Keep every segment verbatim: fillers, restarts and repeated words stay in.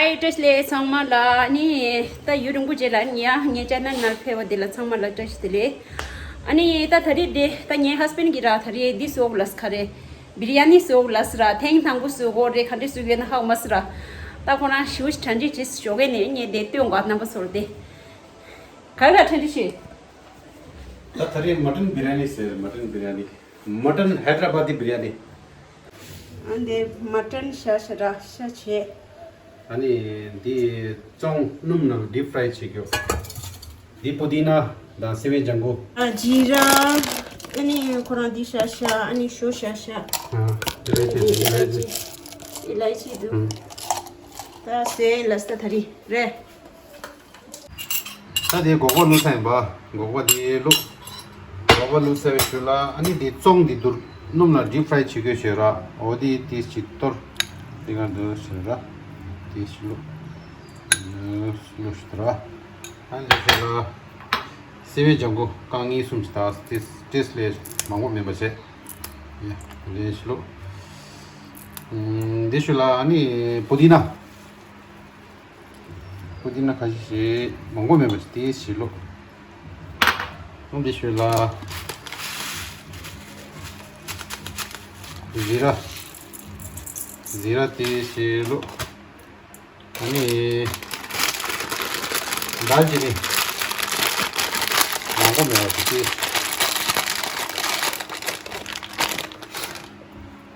ཨའི་བཀྲ་ཤིས་བདེ་ལེགས་ཚང་མ་ལ། ཨ་ནི་ད་ཡུན་རིང་པོ་རྗེས་ལ་ངས་ངའི་ཅེ་ནལ་ནང་ཕེབས་པ་འདི་ལ་ཚང་མ་ལ་བཀྲ་ཤིས་བདེ་ལེགས། ཨ་ནི་ད་ད་རེས་འདི་ད་ངའི་ཧས་བྷེན་གྱིས་ར་ད་རེས་འདི་བཟོ་དགོས་ལབ་ས་ག་རེ། བི་རི་ཡ་ནི་བཟོ་དགོས་ལབ་ས་ར། ཐེངས་དང་པོ་བཟོ་དགོས་རེད། ག་འདྲས་བཟོ་དགོས་ན་ཧ་གོ་མ་སོང་ར། ད་ཁོ་རང་ཞེ་པོ་ཞིག་གྲ་སྒྲིག་བྱས་ཞོགས་ཀས་ནས་ངས་འདི་སྟོན་དགོས། རྣམ་པ་ཚོར་འདི་ག་རེ་ར་གྲ་སྒྲིག་བྱས། ད་ད་རེས་མ་ཊན་བི་རི་ཡ་ནི་ཟེར། མ་ཊན་བི་རི་ཡ་ནི། མ་ཊན་ཧའི་དྲ་བྷ་དི་བི་རི་ཡ་ནི། ཨ་འདི་མ་ཊན་ཤ་ཤ་ར་ཤ་བྱས། ཨ་ནི་འདི་བཙོང་སྣུམ་ནང་ཌིབ་ཕ་རའི་བྱེད་རྒྱུ། འདི་པུ་དི་ན་དང་སེ་བའི་ལྗང་གུ། ཨ་ཇི་ར། ཨ་ནི་ཁོ་རང་འདི་ཤ་ཤ། ཨ་ནི་ཞོ་ཤ་ཤ། ཨ་ཨི་ལའི་ཅི། ཨི་ལའི་ཅི། ཨི་ལའི་ཅི་འདུག་ཨ་ད་སེ་ལ་ས་ད་ད་རེས་རེད། ད་དེ་སྒོག་པ་བླུགས་ཚར་ཡིན་པ། སྒོག་པ་དེ་བླུགས། སྒོག་པ་བླུགས་ཚར་བའི་ཤུལ་ལ་ཨ་ནི་དེ་བཙོང་དེ་བསྡུར། སྣུམ་ལ་ཌིབ་ཕ་རའི་བྱེད་དགོས་བྱོས་ར། འོ་དེ་དེ་ཅིག་གཏོར། དེ་ག་འདུག་བྱོས་ར། དེ་ཞིག་བླུགས། བླུགས་ཤིག་ར། ཨ་ནི་དེ་ཤུལ་ལ་སེ་བའི་ལྗང་གུ་རྐང་གཉིས་གསུམ་ཞིག་ད་དེ་དེ་ལས་མང་པོ་མེད་པ་བྱས། ཡ་དེ་ཞིག་བླུགས། ཨམ་དེ་ཤུལ་ལ་ཨ་ནི་པུ་དི་ན། པུ་དི་ན་ཁ་ཤས་ཤིག་མང་པོ་མེད་པ་ཅིག་དེ་ཞིག་བླུགས། ཨང་དེ་ཤུལ་ལ་ཟི་ར། ཟི་ར་དེ་ཞིག་བླུགས། ཨ་ནི་དར་ཅི་ནི་མང་པོ་མེད་པ་ཅིག་དེ།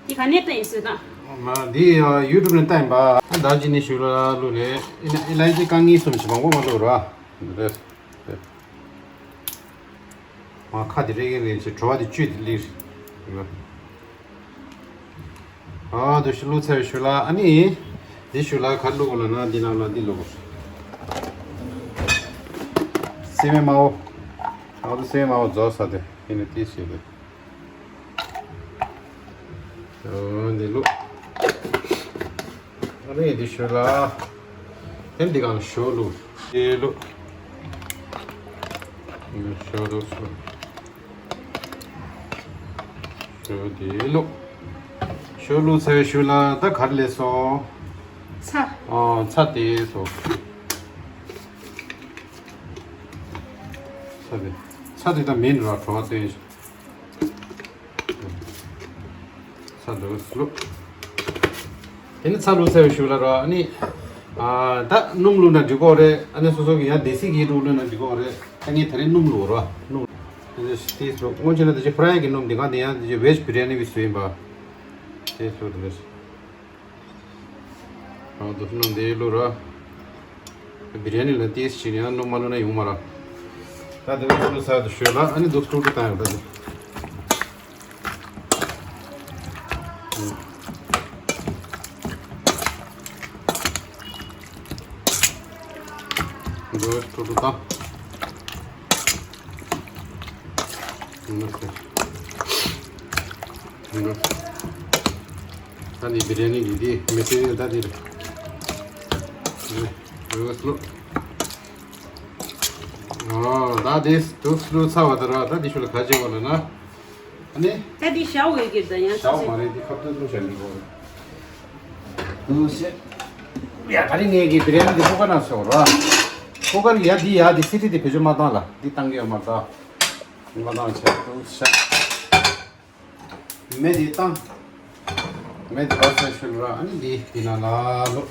འདི་ག་ནས་བལྟས་ཡིན་ཟེར་དང་། མ་འདི་ཡུ་ཊུབ་ནས་བལྟས་ཡིན་པ། ད་ཅི་ནས་ཞུ་ལ་ལུ་ལས་ཨི་ན་ཨི་ལའི་ཅི་རྐང་གཉིས་གསུམ་ཞིག་མང་པོ་མ་བླུགས་ར། རེད་རེད། མ་ཁ་དེ་རེ་གིན་རེ་ཞིག་བྲོ་བ་དེ་བཅུད་དེ་ལིར། ཨ་དུ་ཞིག་བླུགས་ཚར་བའི་ཤུལ་ལ་ཨ་ནི། འདི་ཤུལ་ལ་ག་བླུགས་ལ་ན་འདི་ནང་ལ་འདི་བླུགས། སེ་བའི་མའོ། ཨ་དུ་སེ་བའི་མའོ་རྫོགས་ས་དེ་ཨི་ནི་ཏི་ཞིག་རེད། འདི་བླུགས། ཨ་ནི་འདི་ཞུ་ལ། དེ་འདི་གང་ཞོ་བླུགས། དེ་བླུགས། ཞོ་བླུགས་སོ། ཞོ་དེ་བླུགས། ཞོ་བླུགས་ཚར་བའི་ཤུལ་ལ་ད་ག་རེ་ལས་སོང་། ཚྭ། ཨ་ཚྭ་དེ་སོ། ཚྭ་དེ། ཚྭ་དེ་ད་མིན་ར་བྲོ་བ་སྟོན། ཚྭ་འདུག་བླུགས། དེ་ནི་ཚྭ་བླུགས་ཚར་བའི་ཤུལ་ལ་ར་ཨ་ནི། ཨ་ད་སྣུམ་བླུགས་ན་འགྲིག་གོ་རེད། ཨ་ནི་སོ་སོ་གི་ཡང་དེ་སི་གི་བླུགས་ན་འགྲིག་གོ་རེད། ད་ངས་ད་རེས་སྣུམ་བླུགས་ར་སྣུམ། དེ་ནི་དེ་བླུགས་སྔོན་ཆད་ལ་དེ་ཅི་ཕ་རའི་གི་སྣུམ་དེ་ག་དེ་ཡང་དེ་ཅི་ཝེཇ་བི་རི་ཡ་ནི་བི་སུ་ཡིན་པ། དེ་བླུགས་དེ་རེད། ཨ་དུ་སྣུམ་དེ་བླུགས་ར། བི་རི་ཡ་ནི་ལ་ཏིས་ཞིག་ཡང་སྣུམ་མ་བླུགས་ན་ཡོང་མ་ར། ད་དུ་བླུགས་ཚར་དུ་ཞོལ་ལ་ཨ་ནི་དུ་སྐྲུ་སྐྲུ་བཏང་ཡོད་ད་དུ། དུ་སྐྲུ་སྐྲུ་བཏང་། ད་ནི་བི་རི་ཡ་ནི་འདི་འདི་མེ་ཏི་རི་ཡལ་ད་འདི་རེད། ཨོ་ད་འདི་དུ་བླུགས་ཚར་བ་ད་ར་ད་འདི་ཤུལ་ལ་ག་བྱེད་བ་ལ་ན། ཨ་ནི། ད་འདི་ཞའོ་ཝེ་གིར་ད་ཡང་ཞའོ་མ་རེད་འདི་ཁབ་ཏུ་བླུགས་བཞག་འདི་གོ། དུ་ཤེ། ཡ་ག་རེ་ངས་ཀྱི་བི་རི་ཡ་ནི་འདི་ཁུ་ཁར་ན་ཤོར་ར། ཁུ་ཁར་ཡ་འདི་ཡ་འདི་སི་ཏི་འདི་བེད་སྤྱོད་མ་བཏང་ལ་འདི་བཏང་གི་ཡོད་མ་རེད་ད། མ་བཏང་བྱས་དུ་ཤ། མེ་འདི་བཏང་། མེ་འདི་བར་ས་ཤུལ་ར་ཨ་ནི་འདི་འདི་ན་ལ་ལོ།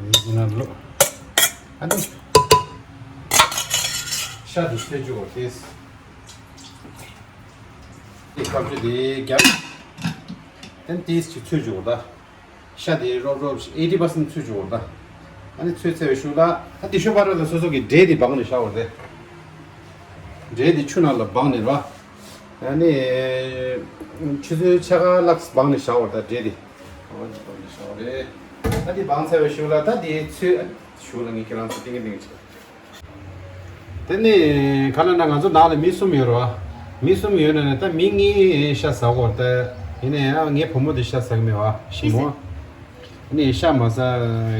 འདི་ན་ལོ། ཨ་ནི། ཤ་འདི་ཚོས་བཅུག་གོ་ཏེས། འདི་སྐབས་ཅིག་འདི་རྒྱབ། དེ་ཏེས་ཅིག་ཚོས་བཅུག་གོ་ད། ཤ་དེ་རོབ་རོབ་ཨེ་ཊི་པར་སེན་ཊི་ཚུད་བཅུག་འོར་ད། ཨ་ནི་ཚོད་ཚད་པའི་ཤུགས་ལ་ཨ་དེ་ཤོད་པ་ར་ལ་སོ་སོ་གི་འབྲས་དེ་སྦང་ནས་བཞག་འོར་ཏེ། འབྲས་དེ་ཆུ་ནང་ལ་སྦང་ནས་ར། ཨ་ནི་ཆུ་ཚོད་ཕྱེད་ཀ་ལྷག་སྦང་ནས་བཞག་འོར་ད་འབྲས་དེ། ཨ་ནི་སྦང་ནས་བཞག་འོར་རེད། ཨ་དེ་སྦང་ཚར་བའི་ཤུགས་ལ་ད་དེ་ཚོད་ཨ་ཤུགས་ལ་ངས་ཁྱེད་རང་ཚོ་ཏིང་ངེ་ཏིང་ངེ་བྱེད། དེ་ནི་ག་ལ་ན་ང་ཚོ་ནང་ལ་མི་གསུམ་ཡོད་རེད་བ། མི་གསུམ་ཡོད་ན་ནི་ད་མི་གཉིས་ཤ་ཟ་གོ་ད། ཡིན་ན་ཡང་ངའི་བུ་མོ་དེ་ཤ་ཟ་གི་མེད་བ་ཞི་མོ། ནི་ཤ་མ་ཟ་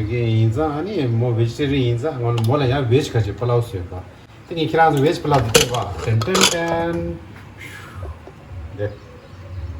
གི་ཡིན་ཙང་ནི་མོ་བེ་ཇི་ཊེ་རི་ཡན་ཡིན་ཙང་ང་མོ་ལ་ཡང་བེ་ཇི་ཁ་ཅིག་པ་ལའོ་ཟོས་པ། དེ་ནི་ཁྱེད་རང་ཚོ་བེ་ཇི་པ་ལའོ་དེ་སྟེར་བ་ཏན་ཏན་ཏན། དེ།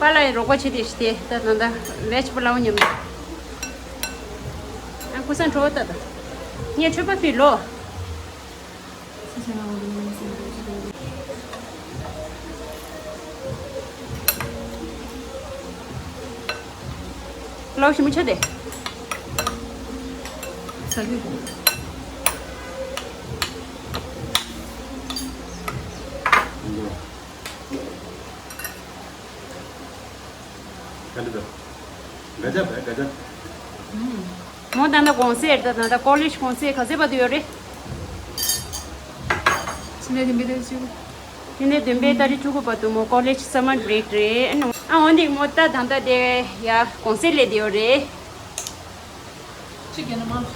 པཱ་ལགས་ཡིས་རོགས་པ་བྱེད་དེ་ཤི་དེ་ད་ད་ད་བེ་ཇི་པུ་ལའོ་མཉམ། ཨ་ཁུ་སང་གྲོགས་ད་ད། ངས་མཆོད་པ་ཕུལ་ལོ། ལའོ་ཞིམ་པོ་ཆགས་དེ། ཟ་རྒྱུ། ག་འདྲ་འདུག་ག་ཅག་བས་ག་ཅག་མོ་ད་ལྟ་གུང་སེང་རེད། ད་ད་ལྟ་ཀོ་ལེཇ་གུང་སེང་ག་ཚོད་བར་དུ་ཡོད་རེད། ཕྱི་ལོ་བདུན་པའི་ཟླ་བཅུ། ཕྱི་ལོ་བདུན་པའི་ཏ་རིག་བཅུ་དགུ་བར་དུ་མོ་ཀོ་ལེཇ་སམ་མར་བྷི་རེག་རེད། ཨ་འོན་ཏེ་མོ་ད་ད་ལྟ་དེ་ཡ་གུང་སེང་སླེབས་བསྡད་ཡོད་རེད། གཅིག་ཡིན་ན་མང་།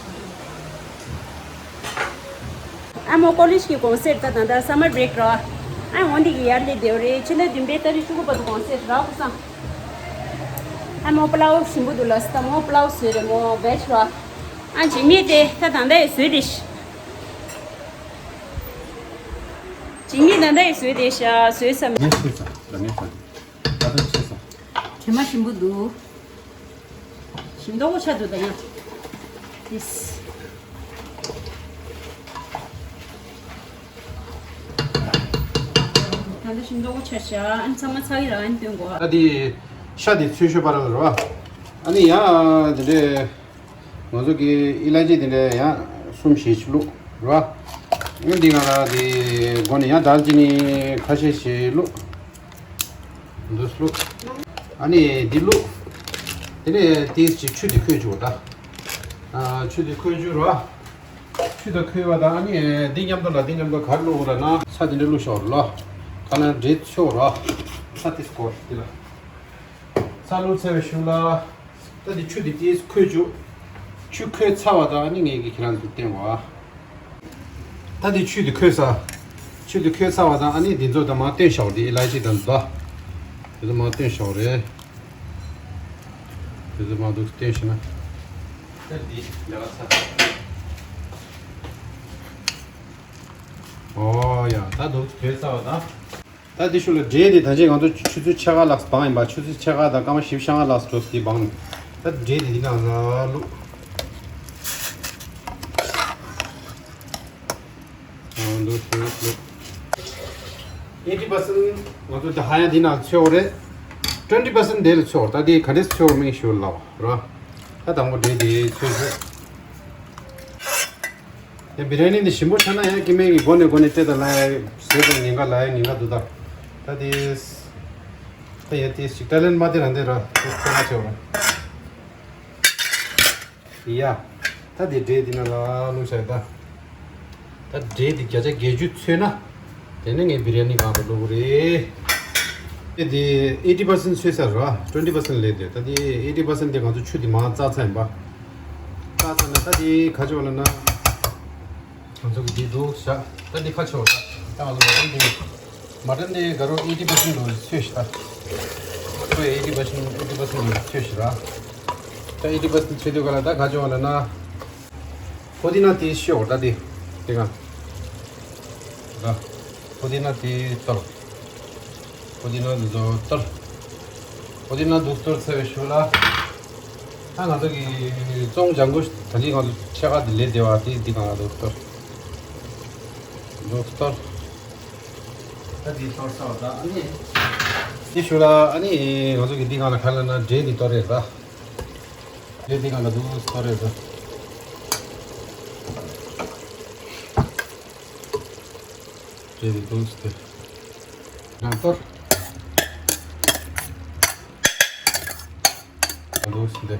ཨ་མོ་ཀོ་ལེཇ་གི་གུང་སེང་ད་ད་ལྟ་སམ་མར་བྷི་རེག་རེད། ཨ་འོན་ཏེ་གི་ཡར་སླེབས་བསྡད་ཡོད་རེད། ཕྱི་ལོ་བདུན་པའི་ཏ་རིག་བཅུ་དགུ་བར་དུ་གུང་སེང་རེད་ཁུ་སང་། ཨ་མོ་པུ་ལའོ་ཞིམ་པོ་འདུག་ལ་སི་ད་མོ་པུ་ལའོ་བཟོས་རེད། མོ་བེ་ཇི་རེད། ཨ་འཇིགས་མེད་དེ་ད་ད་ལྟ་ཡི་བཟོས་རེད་ཤག་འཇིགས་མེད་ད་ལྟ་ཡི་བཟོས་རེད་ཤག་བཟོས་སམ། ངས་བཟོས་ཚར་ལ་ངས་བཟོས། ད་ལྟ་བཟོས་ཚར། གྲིབ་མ་ཞིམ་པོ་འདུག་ཞིམ་མདོག་པོ་ཆགས་འདུག་ད་ཡང་། ཡེས། ད་ལྟ་ཞིམ་མདོག་པོ་ཆགས་ཤག་ཨ་ནི་ཚང་མ་ཚར་གི་རེད། ཨ་ནི་སྟོན་དགོས། ད་དེ་ཤ་དེ་ཚོས་ཤོག་པ་ར་ར་བ། ཨ་ནི་ཡང་དེ་འདྲས་ང་ཚོ་གི་ཨི་ལ་ཅི་དེ་འདྲས་ཡང་གསུམ་བཞི་ཅིག་བླུགས་ར་བ། ཨ་ནི་འདི་ང་ར་དེ་སྒོ་ནས་ཡང་དཱལ་ཅི་ནི་ཁ་ཤས་ཤིག་བླུགས། འདུག་བླུགས། ཨ་ནི་འདི་བླུགས། དེ་ནས་ཏིས་ཅིག་ཆུ་དེ་ཁོལ་བཅུག་ད། ཨ་ཆུ་དེ་ཁོལ་བཅུག་རོ། ཆུ་དེ་ཁོལ་བ་དང་ཨ་ནི་འདི་མཉམ་དུ་ལ་འདི་མཉམ་དུ་ག་རེ་བླུགས་ར་ན་ས་དེ་འདྲ་བླུགས་ཤོག་རོ། ཁ་ན་འདྲེ་ཆོག་རོ། ས་ཏིས་སྐོར་འདི་ལ། ས་བླུགས་ཚར་བའི་གཞུག་ལ། ད་འདི་ཆུ་འདི་ཏིས་ཁོལ་བཅུག་ཆུ་ཁོལ་ཚར་བ་དང་ཨ་ནི་ངས་ཀྱིས་ཁྱེད་རང་ཚོ་བསྟན་བ། ད་འདི་ཆུ་འདི་ཁོལ་ས། ཆུ་འདི་ཁོལ་ཚར་བ་དང་ཨ་ནི་འདི་ཚོ་ད་མར་བཏོན་བཞག་འདི་ཨི་ལ་ཅི་དང་ད། འདི་ཚོ་མར་བཏོན་བཞག་རེད། འདི་ཚོ་མར་འདུག་བཏོན་ཞིག་ན། ད་འདི་ལས་ཀ་ཚར། ཨོ་ཡ་ད་འདུག་ཁོལ་ཚར་བ་དང་། ད་དེ་ཤུལ་ལ་འབྲས་དེ་ད་ཅི་ང་ཚོ་ཆུ་ཚོད་ཕྱེད་ཀ་ལྷག་སྦང་ཡིན་པ། ཆུ་ཚོད་ཕྱེད་ཀ་དང་སྐར་མ་བཞི་བཅུ་ཞེ་ལྔ་ལྷག་འགྲོ་སྲིད་སྦང་། ད་འབྲས་དེ་འདི་ནང་ལ་བླུགས། ཨ་འདུག་བླུགས། ཨེ་ཊི་པར་སེན་ཊི་ང་ཚོ་ད་ཧ་ཡང་འདི་ནང་ཚོད་རེད། ཊུ་ཝེན་ཊི་པར་སེན་ཊི་དེ་ལ་ཚོད་རེད། ད་དེ་ག་འདྲས་ཚོད་མིན་ཞུ་ལ་བ་ར། ད་དང་པོ་འབྲས་དེ་ཚོད་ཚོད། ཡང་བི་ར་ནི་འདི་ཞིམ་པོ་ཆགས་ན་ཡང་སྐྱེ་དམན་གྱི་མགོ་ནས་མགོ་ནས་སྤྲད་དང་ལ་ཡ་ཟོས་དང་ཉེན་ཁ་ལ་ཡ་ཉེན་ཁ་འདུག་ད། ད་དེ་ད་ཡ་དེ་ཞིག་ཏཱ་ལན་མ་དེ་རང་དེ་ར་དེ་ཁོ་ན་ཆེ་བ་ར། ཡ་ད་དེ་འབྲས་འདི་ན་ལ་བླུགས་བྱ་ད། ད་འབྲས་འདི་བརྒྱ་ཆ་བརྒྱད་ཅུ་ཚོད་ན། དེ་ནས་ངས་བི་ར་ནི་གང་དུ་བླུགས་རེད། དེ་ཨེ་ཊི་པར་སེན་ཊི་ཚོད་ཚར་ར། ཊུ་ཝེན་ཊི་པར་སེན་ཊི་ལས་དེ་ད་དེ་ཨེ་ཊི་པར་སེན་ཊི་དེ་ང་ཚོ་ཆུ་དེ་མང་བཙག་ཚར་ཡིན་པ། བཙག་ཚར་ན་ད་དེ་ཁ་ཆོག་ལ་ན། ང་ཚོ་གི་འདི་འདུག་བཞག་ད་འདི་ཁ་ཆོག་ད་ང་ཚོ་མ་ཏན་དེ། མ་ཏན་དེ་ག་རོ་ཨེ་ཊི་པར་སེན་ཊི་འགྲོ་ཚོད་ཤི་ད། ཁོས་ཨེ་ཊི་པར་སེན་ཊི་ཨེ་ཊི་པར་སེན་ཊི་འགྲོ་ཚོད་ཤི་ར། ད་ཨེ་ཊི་པར་སེན་ཊི་ཚོད་དུས་ག་ལ་ད་ཁ་ཆོག་ལ་ན། ཕོ་དི་ན་དེ་ཤོག་ད་དེ། དེ་ག་ད། ཕོ་དི་ན་དེ་གཏོར། ཕོ་དི་ན་འདི་ཚོ་གཏོར། ཕོ་དི་ན་འདུག་གཏོར་ཚར་བའི་གཞུག་ལ། ད་ང་ཚོ་གི་ཙོང་ལྗང་གུ་ད་ལི་ང་ཚོ་ཕྱེད་ཀ་དེ་ལས་བདེ་བ་དེ་འདི་གང་ལ་འདུག་གཏོར། འདུག་གཏོར། ད་འདི་གཏོར་ཚར་བ་ད་ཨ་ནི། འདི་ཞུ་ལ་ཨ་ནི་ང་ཚོ་གི་འདི་སྒང་ལ་ག་ལ་ན་འབྲས་འདི་གཏོར་རེད་ད། འབྲས་འདི་སྒང་ལ་འདུག་གཏོར་རེད་ད། འབྲས་འདི་འདུག་སྟེ། རང་གཏོར། འདུག་སྟེ།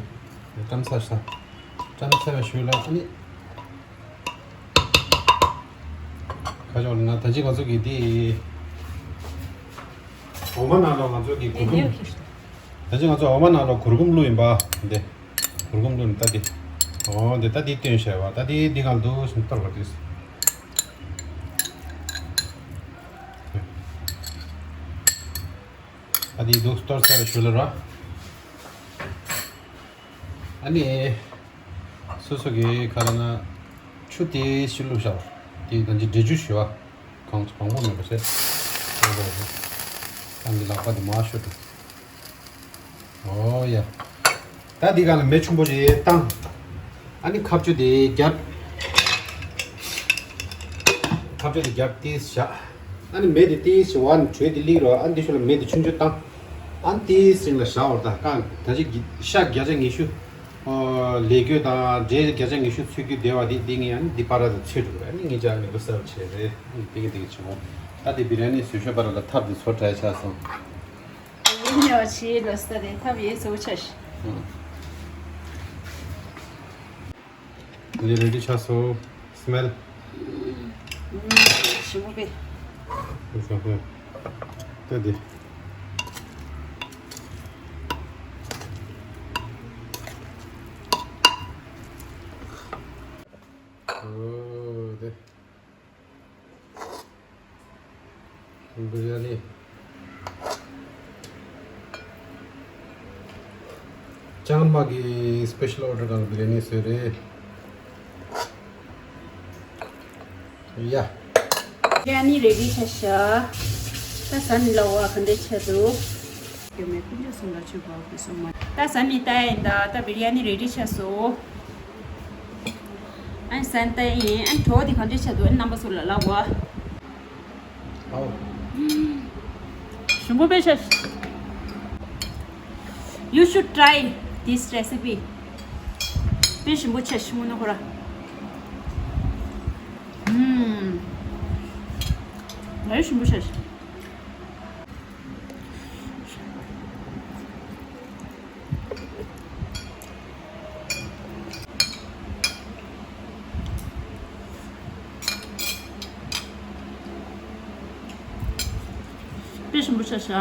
བཀྲམ་ཚར་ས། བཀྲམ་ཚར་བའི་ཞུ་ལ་ཨ་ནི། ཁ་ཕྱོགས་ལ་ན་ད་ཅི་ང་ཚོ་གི་འདི། འོ་མ་ནང་ལ་ང་ཚོ་གི་གུར་གུམ། ད་ཅི་ང་ཚོ་འོ་མ་ནང་ལ་གུར་གུམ་བླུགས་ཡིན་པ། འདི། གུར་གུམ་བླུགས་ནས་ད་འདི། འོ་འདི་ད་འདི་བཏོན་བྱས་པ་ད་འདི་འདི་གང་འདུག་སེམས་གཏོར་བ་འདུག་ད་འདི་འདུག་གཏོར་ཚར་བའི་ཞུ་ལ་ར། ཨ་ནི། སོ་སོ་གི་ཁ་ལ་ན་ཆུ་དེ་ཞིག་བླུགས་བཞག་དེ་ད་ཅི་འབྲས་ཆུ་ཞུ་བ། གང་གང་པོ་མེད་པ་བྱས། ཨང་གི་ལག་པ་དེ་མར་ཤོར་འདུག་ཨོ་ཡ། ད་འདི་ག་ལ་མེ་ཆུང་པོ་ཞིག་བཏང་། ཨ་ནི་ཁ་ཆུ་དེ་རྒྱབ། ཁ་ཆུ་དེ་རྒྱབ་ཏིས་བཞག་ཨ་ནི་མེ་དེ་ཏིས་ཞིག་བར་ནས་དྲོད་དེ་ལིག་རོ་ཨ་ནི་དེ་ཤུ་ལ་མེ་དེ་ཆུང་ཆུང་བཏང་། ཨ་ནི་ཏིས་རིང་ལ་བཞག་འོར་ད་ཀ་ད་ཅི་ཤ་བརྒྱ་ཆ་ཉི་ཤུ། ལས་རྒྱུ་དང་འབྲས་བརྒྱ་ཆ་ཉི་ཤུ་ཚུད་རྒྱུ་བདེ་བ་འདི་འདི་ངས་ཨ་ནི་འདི་པར་དུ་ཚུད་འགྲོ་གི་རེད། ཨ་ནི་ངས་ཅག་ནི་བུ་གསར་བྱས་རེད། ཨ་ནི་འདི་གི་འདི་གི་བྱེད་འོང་། ད་འདི་བི་ར་ནི་བཟོས་ཤོག་པ་ར་ལ་ཐབ་འདི་ཚོ་དྲག་ཆགས་སོང་། ཡིན་ཡོད་ཆེ་ལོ་སྟ་རེད་ཐབ་ཡེ་བཟོ་ཆ་ཤི། འདི་རེ་ཌི་ཆགས་སོང་། སྨེལ། ཞིམ་པོ་པེ། ད་འདི། ཨོ་དེ། བི་རི་ཡ་ནི། ཅང་མ་གི་སི་པེ་ཤལ་ཨོ་ཌར་གང་བི་རི་ཡ་ནི་བཟོས་རེད། ཡ། བི་རི་ཡ་ནི་རེ་ཌི་ཆ་ཤ། ད་ཟ་ནི་ལ་བ་ག་འདྲས་ཆ་འདུག་ཡོད་མེད་ཀུན་སྤྱོད་སུ་ལ་ཆུ་བབ་ཀྱི་སོང་མ། ད་ཟ་ནི་ལྟ་ཡིན་ད་ད་བི་རི་ཡ་ནི་རེ་ཌི་ཆ་སོ། ཨན་སན་ཏེ་ཨིན་ཨན་གྲོ་དེ་གང་འདྲ་ཆགས་འདུག་ཨན་རྣམ་པ་ཚོ་ལ་ལབ་གོ། ཨོ། ཞིམ་པོ་དཔེ་ཆ། You should try this recipe. དཔེ་ཞིམ་པོ་ཆ་ཞིམ་པོ་ནོ་ཁོ་ར། ཨུམ། ལ་ཞིམ་པོ་ཆ། དཔེ་ཞིམ་པོ་ཆགས་ཤག་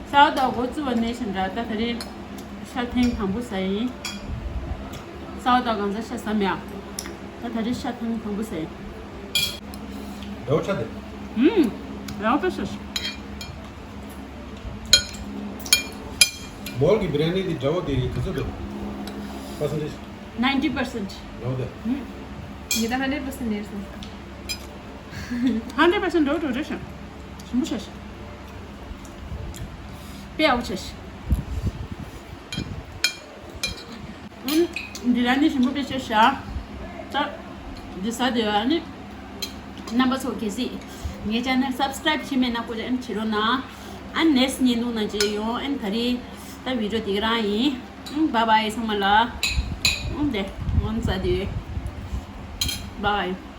ས་འོག་དང་འགོ་བཙུགས་པ་ནས་བཞིན་འདྲ་ད་ད་རེས་ཤ་ཐེངས་དང་པོ་ཟ་ཡིན། ས་འོག་དང་གང་ཟ་ཤ་ཟ་མེད་ཨ། ད་ད་རེས་ཤ་ཐེངས་དང་པོ་ཟ་ཡིན། རེའུ་ཆ་དེ། ཧུམ། རེའུ་དཔེ་ཤ་ཤ། མོལ་གྱི་བི་རི་ཡ་ནི་དེ་འདྲ་བོ་དེ་ག་ཚོད་འདུག percentage? Ninety percent. རེའུ་དེ། ཧུམ། ངེད་ད་hundred percent ནས་སོང་། Hundred percent འགྲོ་འགྲོ་རེད་ཤག་ཞིམ་པོ་ཆགས་ཤག་དཔེ་ཡག་པོ་ཆགས་ཤག་ཨུམ། འདི་རང་ནི་ཞིམ་པོ་དཔེ་ཆགས་ཤག་ད་འདི་ཟ་དུས་ཨ་ནི་རྣམ་པ་ཚོ་གལ་སྲིད་ངའི་channel subscribe བྱས་མེད་ན་ཁོ་ཅག་ཨ་ནི་བྱེད་རོགས་གནང་། ཨ་ནི་next ཉིན་ནུ་ན་ཅེ་ཡོང་ཨ་ནི་ད་རེས་ད་video འདི་ག་རང་ཡིན། ཨུམ། Bye bye ཚང་མ་ལ། ཨུམ། དེ་ངོ་ཚ་དུས། Bye.